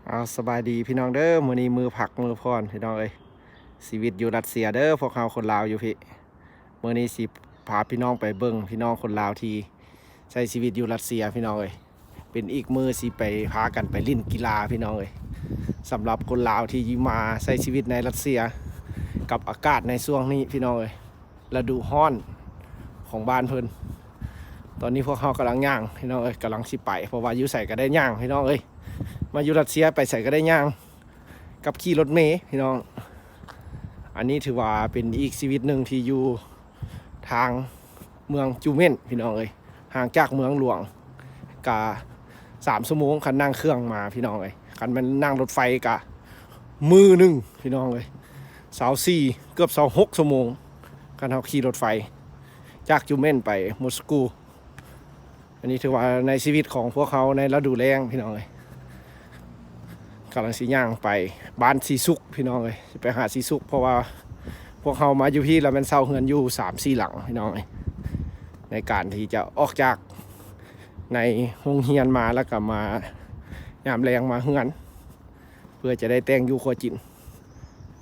ເອົາ ສະບາຍດີພີ່ນ້ອງເດີ ມື້ນີ້ມື້ພັກມື້ຜ່ອນພີ່ນ້ອງເອີຍ. ຊີວິດຢູ່ຣັດເຊຍເດີ ພວກເຮົາຄົນລາວຢູ່ພີ້. ມື້ນີ້ຊິພາພີ່ນ້ອງໄປເບິ່ງພີ່ນ້ອງຄົນລາວທີ່ໃຊ້ຊີວິດຢູ່ຣັດເຊຍພີ່ນ້ອງເອີຍ. ເປັນອີກມື້ຊິໄປ ພາກັນໄປຫຼິ້ນກິລາພີ່ນ້ອງເອີຍ. ສຳລັບຄົນລາວທີ່ມາໃຊ້ຊີວິດໃນຣັດເຊຍ ກັບອາກາດໃນຊ່ວງນີ້ພີ່ນ້ອງເອີຍ ລະດູຮ້ອນຂອງບ້ານເພິ່ນ. ຕອນນີ້ພວກເຮົາກຳລັງຍ່າງພີ່ນ້ອງເອີຍ ກຳລັງຊິໄປ ເພາະວ່າຢູ່ໃສກໍໄດ້ຍ່າງພີ່ນ້ອງເອີຍ. ມາຢູ່ຣັດເຊຍໄປໃສກໍໄດ້ຍ່າງ ກັບຂີ່ລົດເມພີ່ນ້ອງ. ອັນນີ້ຖືວ່າເປັນອີກຊີວິດໜຶ່ງທີ່ຢູ່ທາງເມືອງຈູເມັນພີ່ນ້ອງເອີຍ ຫ່າງຈາກເມືອງຫຼວງກະສາມຊົ່ວໂມງ ຄັນນັ່ງເຄື່ອງມາພີ່ນ້ອງເອີຍ. ຄັນແມ່ນນັ່ງລົດໄຟກະມື້ໜຶ່ງພີ່ນ້ອງເອີຍ ຊາວສີ່ ເກືອບຊາວຫົກຊົ່ວໂມງ ຄັນເຮົາຂີ່ລົດໄຟຈາກຈູເມັນໄປມົສກູ. ອັນນີ້ຖືວ່າໃນຊີວິດຂອງພວກເຮົາໃນລະດູແລ້ງພີ່ນ້ອງເອີຍ ກຳລັງຊິຍ່າງໄປບ້ານສີສຸກພີ່ນ້ອງເອີຍ ຊິໄປຫາສີສຸກ ເພາະວ່າພວກເຮົາມາຢູ່ພີ້ລະແມ່ນເຊົ່າເຮືອນຢູ່ສາມສີ່ຫຼັງພີ່ນ້ອງເອີຍ. ໃນການທີ່ຈະອອກຈາກໃນໂຮງຮຽນມາ ລະກະມາຍາມແລງມາເຮືອນ ເພື່ອຈະໄດ້ແຕ່ງຢູ່ຄົວກິນ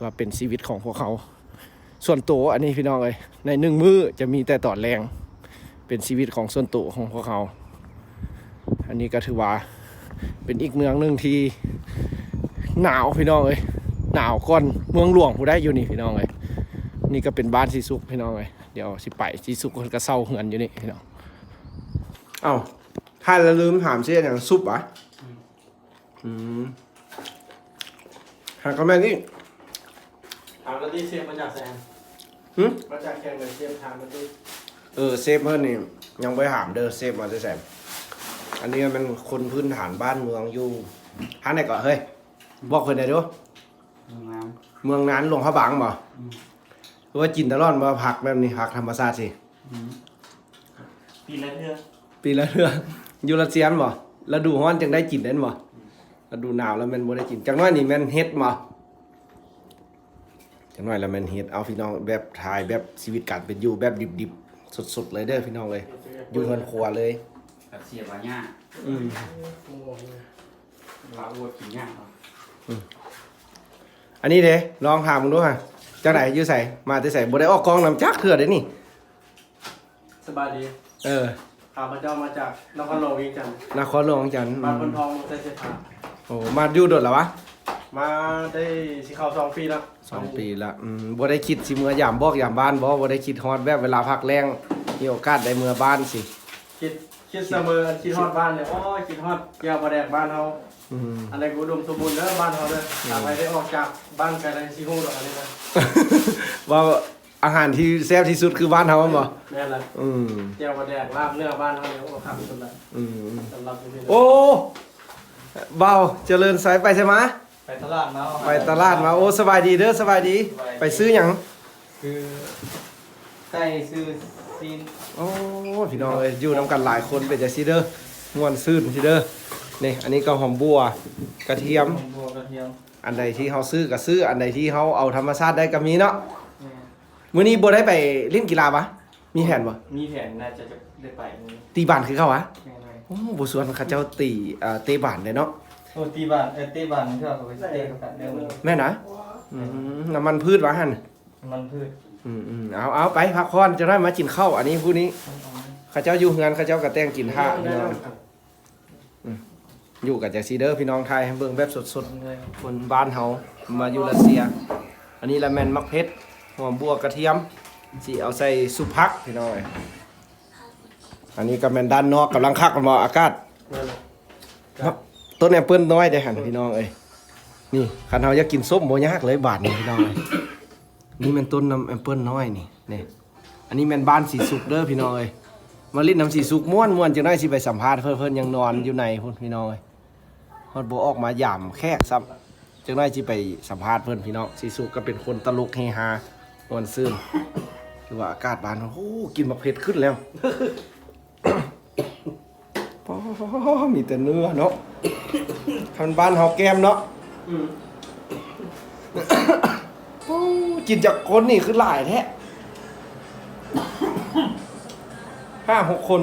ວ່າເປັນຊີວິດຂອງພວກເຮົາ. ສ່ວນໂຕອັນນີ້ພີ່ນ້ອງເອີຍ ໃນໜຶ່ງມື້ຈະມີແຕ່ຕອນແລງ ເປັນຊີວິດຂອງສ່ວນໂຕຂອງພວກເຮົາ. ອັນນີ້ກໍຖືວ່າເປັນອີກເມືອງໜຶ່ງທີ່ໜາວພີ່ນ້ອງເອີຍ ໜາວກ່ອນເມືອງຫຼວງຜູ້ໃດຢູ່ນີ້ພີ່ນ້ອງເອີຍ. ນີ້ກໍເປັນບ້ານສີສຸກພີ່ນ້ອງເອີຍ ດຽວຊິໄປສີສຸກ ເພິ່ນກໍເຊົ່າເຮືອນຢູ່ນີ້ພີ່ນ້ອງ. ເອົ້າ ຖ້າລະລືມຖາມຊິເຮັດຫຍັງ ຊຸບຫວາ? ອືມ ຫາກະແມ່ນອີກ ຖາມມາຕິ ເຊບມາຈາກໃສ? ຫື? ມາຈາກແຂວງໃດ ເຊບ ຖາມມາຕິ. ເອີ ເຊບເພິ່ນນີ້ຍັງບໍ່ໄດ້ຖາມເດີ ເຊບມາແຕ່ໃສ? ອັນນີ້ມັນຄົນພື້ນຖານບ້ານເມືອງຢູ່ທາງໃດເກາະເຮີ້ຍ? ບອກເພິ່ນແດ່ດູ. ເມືອງນານ ເມືອງນານ ຫຼວງພະບາງບໍ? ອືມ ຄືວ່າກິນຕະຫຼອດບໍ່ ຜັກແບບນີ້ ຜັກທຳມະຊາດຊິ? ອືມ ປີລະເທື່ອ ປີລະເທື່ອ. ຢູ່ຣັດເຊຍຫັ້ນບໍ? ລະດູຮ້ອນຈັ່ງໄດ້ກິນແມ່ນບໍ? ອືມ ລະດູໜາວລະແມ່ນບໍ່ໄດ້ກິນ. ຈັກໜ້ອຍນີ້ແມ່ນເຫັດບໍ? ຈັກໜ້ອຍລະແມ່ນເຫັດ. ເອົາ ພີ່ນ້ອງ ແບບຖ່າຍແບບຊີວິດການເປັນຢູ່ແບບດິບໆ ສົດໆເລີຍເດີພີ່ນ້ອງເອີຍ ຢູ່ເຮືອນຄົວເລີຍ. ກະເສຍວ່າຍາກ. ອືມ ລາວອວດກິນຍາກເນາະ. ອືມ ອັນນີ້ເດ້ ລອງຖາມເບິ່ງດູຫາ ຈັ່ງໃດ ຢູ່ໃສ ມາແຕ່ໃສ? ບໍ່ໄດ້ອອກກ້ອງນຳຈັກເທື່ອເດ້ນີ້. ສະບາຍດີ. ເອີ ຂ້າພະເຈົ້າມາຈາກນະຄອນຫຼວງວຽງຈັນ. ນະຄອນຫຼວງວຽງຈັນ. ບ້ານໂພນທອງ ເມືອງໄຊເສດຖາ. ໂອ້ ມາຢູ່ດົນລະຫວາ? ມາໄດ້ຊິເຂົ້າສອງປີລະ. ສອງປີລະ. ອືມ ບໍ່ໄດ້ຄິດຊິເມືອຢາມບອກຢາມບ້ານບໍ່? ບໍ່ໄດ້ຄິດຮອດແບບເວລາພັກແລ້ງ ມີໂອກາດໄດ້ເມືອບ້ານຊິ? ຄິດ ຄິດສະເໝີ ຄິດຮອດບ້ານເລີຍ. ໂອ້ຍ ຄິດຮອດແຈ່ວປາແດກບ້ານເຮົາ. ອືມ ອັນໃດອຸດົມສົມບູນເດີບ້ານເຮົາເດີ. ອືມ ຖ້າໃຜໄດ້ອອກຈາກບ້ານໄກແລ້ວຊິຮູ້ດອກອັນນີ້ນະ. ເວົ້າ ອາຫານທີ່ແຊບທີ່ສຸດຄືບ້ານເຮົາແມ່ນບໍ່? ແມ່ນລະ. ອືມ ແຈ່ວປາແດກ ລາບເນື້ອບ້ານເຮົານີ້ ໂອ້ ຄັກສຸດລະ. ອືມ ສຳລັບຢູ່ນີ້. ໂອ້ ບ່າວຈະເລີນໄຊ ໄປໃສມາ? ໄປຕະຫຼາດມາ. ໄປຕະຫຼາດມາ. ໂອ້ ສະບາຍດີເດີ ສະບາຍດີ. ສະບາຍດີ. ໄປຊື້ຫຍັງ? ຊື້ໄກ່ ຊື້ຊີ້ນ. ໂອ້ ພີ່ນ້ອງເອີຍ ຢູ່ນຳກັນຫຼາຍຄົນເປັນຈັ່ງຊີ້ເດີ ມ່ວນຊື່ນຊີ້ເດີ. ນີ້ ອັນນີ້ກໍຫອມບົ່ວ ກະທຽມ. ຫອມບົ່ວ ກະທຽມ. ອັນໃດທີ່ເຮົາຊື້ກໍຊື້ ອັນໃດທີ່ເຮົາເອົາທຳມະຊາດໄດ້ກໍມີເນາະ. ແມ່ນ. ມື້ນີ້ບໍ່ໄດ້ໄປຫຼິ້ນກິລາຫວາ? ມີແຜນບໍ່? ມີແຜນ ໜ້າຈະໄດ້ໄປມື້ນີ້. ຕີບານຄືເກົ່າຫວາ? ແມ່ນ. ໂອ້ ບໍ່ຊວນເຂົາເຈົ້າຕີ ເອີ ເຕະບານເດ້ເນາະ. ໂອ້ ຕີບານ ເອີ ເຕະບານເທື່ອເຂົາກໍຊິເຕະກັນເດ້. ແມ່ນນະ. ອືມ ອືມ ນ້ຳມັນພືດຫວາຫັ້ນ? ນ້ຳມັນພືດ. ອືມໆ ເອົາໆ ໄປພັກຜ່ອນ ຈັກໜ້ອຍມາກິນເຂົ້າ. ອັນນີ້ຜູ້ນີ້ ເຂົາເຈົ້າຢູ່ເຮືອນ ເຂົາເຈົ້າກໍແຕ່ງກິນຖ້າ ພີ່ນ້ອງ. ອືມ ຢູ່ກັນຈັ່ງຊີ້ເດີພີ່ນ້ອງ ຖ່າຍໃຫ້ເບິ່ງແບບສົດໆ ຄົນບ້ານເຮົາມາຢູ່ຣັດເຊຍ. ອັນນີ້ລະແມ່ນໝາກເຜັດ ຫອມບົ່ວ ກະທຽມ ຊິເອົາໃສ່ຊຸບຜັກພີ່ນ້ອງເອີຍ. ອັນນີ້ກໍແມ່ນດ້ານນອກ ກຳລັງຄັກແມ່ນບໍ່ ອາກາດ. ແມ່ນລະ. ຕົ້ນແອບເປິ້ນນ້ອຍເດ້ຫັ້ນ ພີ່ນ້ອງເອີຍ. ນີ້ ຄັນເຮົາຢາກກິນສົ້ມບໍ່ຍາກເລີຍບາດນີ້ ພີ່ນ້ອງເອີຍ. ນີ້ແມ່ນຕົ້ນນຳແອບເປິ້ນນ້ອຍນີ້ ນີ້. ອັນນີ້ແມ່ນບ້ານສີສຸກເດີພີ່ນ້ອງເອີຍ. ມາຫຼິ້ນນຳສີສຸກມ່ວນໆ ຈັກໜ້ອຍຊິໄປສຳພາດເພິ່ນ ເພິ່ນຍັງນອນຢູ່ໃນພຸ້ນພີ່ນ້ອງເອີຍ. ຮອດບໍ່ອອກມາຢາມແຂກຊ້ຳ. ຈັກໜ້ອຍຊິໄປສຳພາດເພິ່ນພີ່ນ້ອງ. ສີສຸກກໍເປັນຄົນຕະຫຼົກເຮຮາມ່ວນຊື່ນ. ຄືວ່າອາກາດບ້ານ ໂອ້ ກິ່ນໝາກເຜັດຂຶ້ນແລ້ວ. ປາ ມີແຕ່ເນື້ອເນາະ. ຄັນບ້ານເຮົາແກ້ມເນາະ. ອືມ ໂອ້ ກິນຈັກຄົນນີ້ ຄືຫຼາຍແທ້ ຫ້າຫົກຄົນ.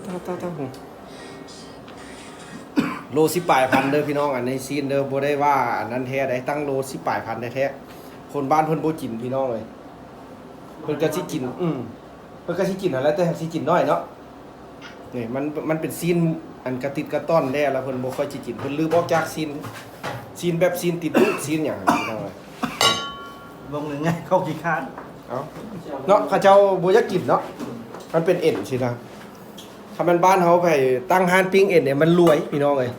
ຕາຍໆໆ ໂອ້ ໂລສິບປາຍພັນເດີພີ່ນ້ອງ ອັນນີ້ຊີ້ນເດີ ບໍ່ໄດ້ວ່າອັນນັ້ນແທ້ໃດ ຕັ້ງໂລສິບປາຍພັນແທ້ໆ. ຄົນບ້ານເພິ່ນບໍ່ກິນພີ່ນ້ອງເອີຍ ເພິ່ນກໍຊິກິນ ອືມ ເພິ່ນກໍຊິກິນຫັ້ນແຫຼະ ແຕ່ຫາກຊິກິນໜ້ອຍເນາະ. ນີ້ມັນ ມັນເປັນຊີ້ນອັນກະຕິດກະຕ່ອນແດ່ ແລ້ວເພິ່ນບໍ່ຄ່ອຍຊິກິນ ເພິ່ນລືບອອກຈາກຊີ້ນ ຊີ້ນແບບຊີ້ນຕິດລູກຊີ້ນຫຍັງຫັ້ນພີ່ນ້ອງເອີຍ. ເບິ່ງໜຶ່ງໄງ ເຂົາຂີ້ຄ້ານ ເອົ້າ ເນາະ ເຂົາເຈົ້າບໍ່ຢາກກິນເນາະ ມັນເປັນເອັນຊີ້ນະ. ຖ້າແມ່ນບ້ານເຮົາໃຜຕັ້ງຮ້ານປີ້ງເອັນນີ້ ມັນລວຍພີ່ນ້ອງເອີຍ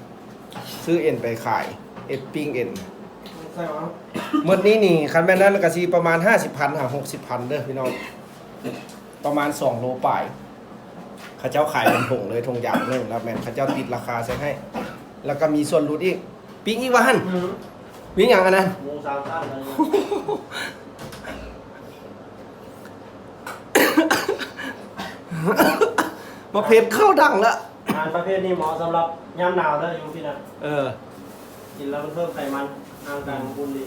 ຊື້ເອັນໄປຂາຍ ເອັດປີ້ງເອັນ. ໝົດນີ້ນີ້ ຄັນແມ່ນນັ້ນກໍຊິປະມານຫ້າສິບພັນຫາຫົກສິບພັນເດີພີ່ນ້ອງ ປະມານສອງໂລປາຍ. ເຂົາເຈົ້າຂາຍເປັນຖົງເລີຍ ຖົງຢາງໜຶ່ງ ແລ້ວແມ່ນເຂົາເຈົ້າຕິດລາຄາໃສ່ໃຫ້ ແລ້ວກໍມີສ່ວນຫຼຸດອີກ. ປີ້ງອີກວ່າຫັ້ນ? ອືມ ປີ້ງຫຍັງອັນນັ້ນ? ໝູສາມຊັ້ນ. ໝາກເຜັດເຂົ້າດັງລະ. ອາຫານປະເພດນີ້ເໝາະສຳລັບຍາມໜາວເດີ ຢູ່ພີ້ນະ. ເອີ ກິນແລ້ວມັນເພີ່ມໄຂມັນ ຮ່າງກາຍມັນອຸ່ນດີ.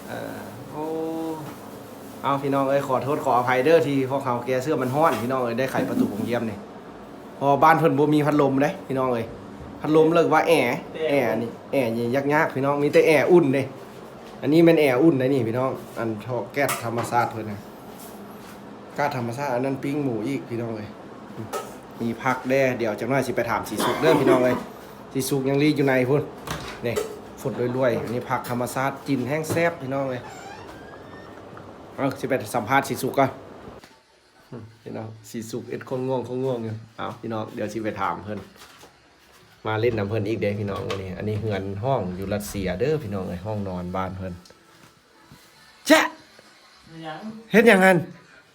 ເອີ ໂອ້ ເອົາ ພີ່ນ້ອງເອີຍ ຂໍໂທດຂໍອະໄພເດີ ທີ່ພວກເຮົາແກ່ເສື້ອມັນຮ້ອນ ພີ່ນ້ອງເອີຍ ໄດ້ໄຂປະຕູໂຮງຢ້ຽມນີ້. ເພາະວ່າບ້ານເພິ່ນບໍ່ມີພັດລົມເດ້ພີ່ນ້ອງເອີຍ ພັດລົມເລີກວ່າແອ ແອນີ້ ແອນີ້ຍາກໆ ພີ່ນ້ອງ ມີແຕ່ແອອຸ່ນເດ້. ອັນນີ້ແມ່ນແອອຸ່ນໄດ໋ນີ້ພີ່ນ້ອງ ອັນທໍ່ແກັສທຳມະຊາດເພິ່ນນະ ກາດທຳມະຊາດ. ອັນນັ້ນປີ້ງໝູອີກພີ່ນ້ອງເອີຍ ມີຜັກແດ່. ດຽວຈັກໜ້ອຍຊິໄປຖາມສີສຸກເດີພີ່ນ້ອງເອີຍ ສີສຸກຍັງລີ້ຢູ່ໃນພຸ້ນ. ນີ້ ຟົດລວຍໆ ອັນນີ້ຜັກທຳມະຊາດ ກິນແຮງແຊບພີ່ນ້ອງເອີຍ. ເອົາ ຊິໄປສຳພາດສີສຸກກ່ອນ. ພີ່ນ້ອງ ສີສຸກເຮັດຄົນງ່ວງຄົນງ່ວງຢູ່. ເອົາ ພີ່ນ້ອງ ດຽວຊິໄປຖາມເພິ່ນ ມາຫຼິ້ນນຳເພິ່ນອີກເດ້ພີ່ນ້ອງມື້ນີ້. ອັນນີ້ເຮືອນຫ້ອງຢູ່ຣັດເຊຍເດີພີ່ນ້ອງເອີຍ ຫ້ອງນອນບ້ານເພິ່ນ. ແຈະ ເຮັດຫຍັງ? ເຮັດຫຍັງຫັ້ນ?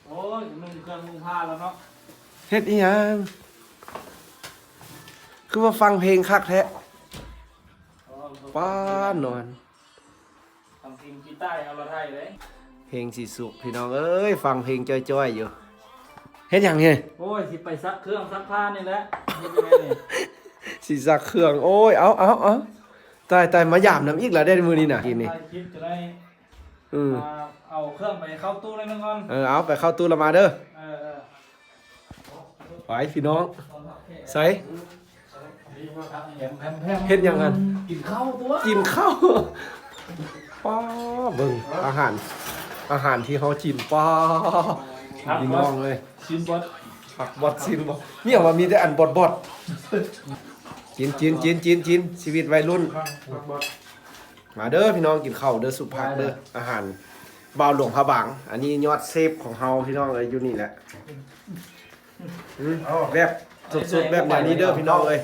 ໂອ້ຍ ນຸ່ງເຄື່ອງນຸ່ງຜ້າແລ້ວເນາະ. ເຮັດອີຫຍັງ? ຄືວ່າຟັງເພງຄັກແທ້. ໂອ້ຍ ປ້າ ນອນ ຟັງເພງກີຕາເອົາລະໄທເລີຍ. ເພງສີສຸກ ພີ່ນ້ອງເອີຍ ຟັງເພງຈ້ອຍໆຢູ່. ເຮັດຫຍັງເຮ? ໂອ້ຍ ຊິໄປຊັກເຄື່ອງຊັກຜ້ານີ້ແຫຼະ. ເຮັດຈັ່ງໃດນີ້? ຊິຊັກເຄື່ອງ. ໂອ້ຍ ເອົາ ເອົາ ເອົາ ຕາຍ ຕາຍ ມາຢາມນຳອີກແລ້ວເດ້ມື້ນີ້ນະ ກິນນີ້. ຖ່າຍຄລິບຈະໄດ້ ອືມ ອ່າ ເອົາເຄື່ອງໄປເຂົ້າຕູ້ໜ້ອຍໜຶ່ງກ່ອນ. ເອີ ເອົາໄປເຂົ້າຕູ້ແລ້ວມາເດີ. ເອີ ເອີ ໄປພີ່ນ້ອງ ໃສ ເຮັດຫຍັງຫັ້ນ? ກິນເຂົ້າຕົວະ ກິນເຂົ້າ. ປ້າ ເບິ່ງອາຫານ ອາຫານທີ່ເຮົາກິນ ປ້າ ພີ່ນ້ອງເອີຍ ຊິມບໍ່? ຜັກບອດ ຊິມບໍ່? ມີຫຍັງວ່າມີແຕ່ອັນບອດໆ. ກິນ ກິນ ກິນ ກິນ ກິນ ຊີວິດໄວລຸ້ນ. ມາເດີພີ່ນ້ອງ ກິນເຂົ້າເດີ ສຸບຜັກເດີ. ອາຫານບ່າວຫຼວງພະບາງ ອັນນີ້ຍອດເຊຟຂອງເຮົາພີ່ນ້ອງເອີຍ ຢູ່ນີ້ແຫຼະ. ອືມ ແບບສົດໆ ແບບແນວນີ້ເດີພີ່ນ້ອງເອີຍ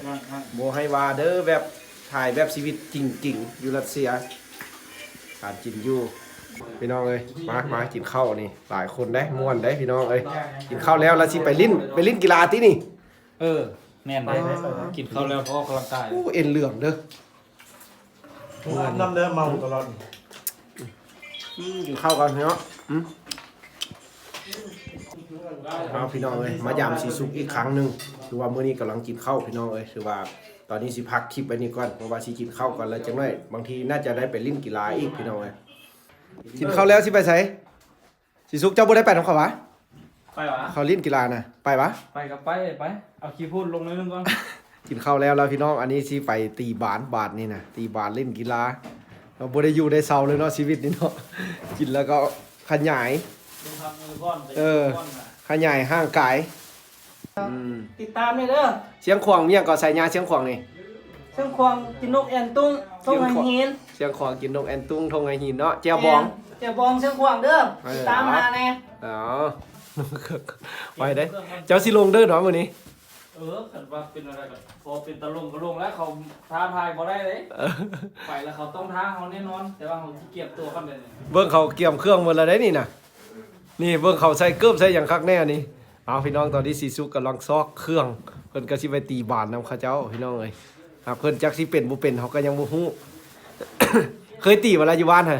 ບໍ່ໃຫ້ວ່າເດີ ແບບຖ່າຍແບບຊີວິດຈິງໆ ຢູ່ຣັດເຊຍ ການກິນຢູ່. ພີ່ນ້ອງເອີຍ ມາ ມາກິນເຂົ້ານີ້ ຫຼາຍຄົນເດ້ ມ່ວນເດ້ພີ່ນ້ອງເອີຍ. ກິນເຂົ້າແລ້ວ ລະຊິໄປຫຼິ້ນ ໄປຫຼິ້ນກິລາຕິນີ້. ເອີ ແມ່ນເດ້ ກິນເຂົ້າແລ້ວອອກກຳລັງກາຍ. ໂອ້ ເອັນເຫຼືອງເດີ. ອາບນ້ຳເດີ ເມົາຕະຫຼອດ. ອືມ ກິນເຂົ້າກ່ອນເນາະ. ອືມ ເອົາ ພີ່ນ້ອງເອີຍ ມາຢາມສີສຸກອີກຄັ້ງໜຶ່ງ. ຄືວ່າມື້ນີ້ກຳລັງກິນເຂົ້າພີ່ນ້ອງເອີຍ ຄືວ່າຕອນນີ້ຊິພັກຄລິບໄວ້ນີ້ກ່ອນ ເພາະວ່າຊິກິນເຂົ້າກ່ອນ ແລ້ວຈັກໜ້ອຍບາງທີໜ້າຈະໄດ້ໄປຫຼິ້ນກິລາອີກພີ່ນ້ອງເອີຍ. ກິນເຂົ້າແລ້ວຊິໄປໃສ? ສີສຸກ ເຈົ້າບໍ່ໄດ້ໄປນຳເຂົາຫວາ? ໄປຫວາ? ເຂົາຫຼິ້ນກິລານະ ໄປຫວາ? ໄປກໍໄປ ໄປ ເອົາຂີ້ຝຸ່ນລົງໜ້ອຍໜຶ່ງກ່ອນ. ກິນເຂົ້າແລ້ວ ແລ້ວພີ່ນ້ອງ ອັນນີ້ຊິໄປຕີບານ ບາດນີ້ນະ ຕີບານ ຫຼິ້ນກິລາ. ເຮົາບໍ່ໄດ້ຢູ່ໄດ້ເຊົາເລີຍເນາະ ຊີວິດນີ້ເນາະ ກິນແລ້ວກໍຂະຫຍາຍ ເອີ ຂະຫຍາຍຮ່າງກາຍ. ອືມ ຕິດຕາມແດ່ເດີ. ຊຽງຂວາງ ມີຫຍັງກໍ ສາຍຍາຊຽງຂວາງນີ້? ຊຽງຂວາງກິນນົກແອ່ນຕຸ້ງ ທົ່ງໄຫຫີນ. ຊຽງຂວາງກິນນົກແອ່ນຕຸ້ງ ທົ່ງໄຫຫີນເນາະ. ແຈ່ວບອງ ແຈ່ວບອງຊຽງຂວາງເດີ. ເອີ ຕິດຕາມຫາແດ່. ເອົາ ໄປເດ້. ເຈົ້າຊິລົງເດີເນາະມື້ນີ້. ເອີ ຄັນວ່າເປັນອະໄລກໍພໍເປັນຕາລົງກໍລົງແລ້ວ ເຂົາທ້າທາຍບໍ່ໄດ້ເດ້. ເອີ ໄປແລ້ວເຂົາຕ້ອງທ້າເຮົາແນ່ນອນ ແຕ່ວ່າເຮົາຊິກຽມຕົວກ່ອນເດ້. ເບິ່ງເຂົາກຽມເຄື່ອງໝົດແລ້ວເດ້ນີ້ນະ. ນີ້ເບິ່ງເຂົາໃສ່ເກີບໃສ່ຫຍັງຄັກແນ່ນີ້. ເອົາ ພີ່ນ້ອງ ຕອນນີ້ສີສຸກກຳລັງຊອກເຄື່ອງ ເພິ່ນກໍຊິໄປຕີບານນຳເຂົາເຈົ້າ ພີ່ນ້ອງເອີຍ. ຫາກເພິ່ນຈັກຊິເປັນບໍ່ເປັນ ເຮົາກໍຍັງບໍ່ຮູ້. ເຄີຍຕີບໍ່ລະຢູ່ບ້ານຫັ້ນ?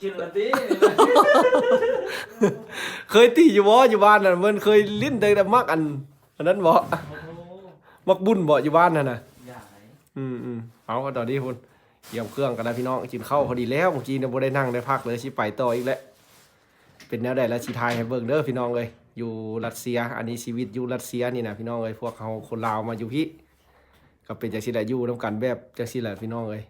ກິນລະຕິ. ເຄີຍຕີຢູ່ບໍ່ ຢູ່ບ້ານນັ້ນ? ເພິ່ນເຄີຍຫຼິ້ນແຕ່ໝາກອັນ ອັນນັ້ນບໍ່? ໂອ້ໂຫ ໝາກບຸ້ນບໍ່ ຢູ່ບ້ານຫັ້ນນະ? ຢ່າໄດ. ອືມໆ ເອົາ ຕອນນີ້ພຸ້ນ ກຽມເຄື່ອງກັນແລ້ວ ພີ່ນ້ອງ. ກິນເຂົ້າພໍດີແລ້ວ ເມື່ອກີ້ນີ້ບໍ່ໄດ້ນັ່ງໄດ້ພັກເລີຍ ຊິໄປຕໍ່ອີກແຫຼະ. ເປັນແນວໃດລະຊິຖ່າຍໃຫ້ເບິ່ງເດີພີ່ນ້ອງເອີຍ ຢູ່ຣັດເຊຍ. ອັນນີ້ຊີວິດຢູ່ຣັດເຊຍນີ້ນະພີ່ນ້ອງເອີຍ ພວກເຮົາຄົນລາວມາຢູ່ພີ້ ກໍເປັນຈັ່ງຊີ້ແຫຼະ ຢູ່ນຳກັນແບບຈັ່ງຊີ້ແຫຼະພີ່ນ້ອງເອີຍ.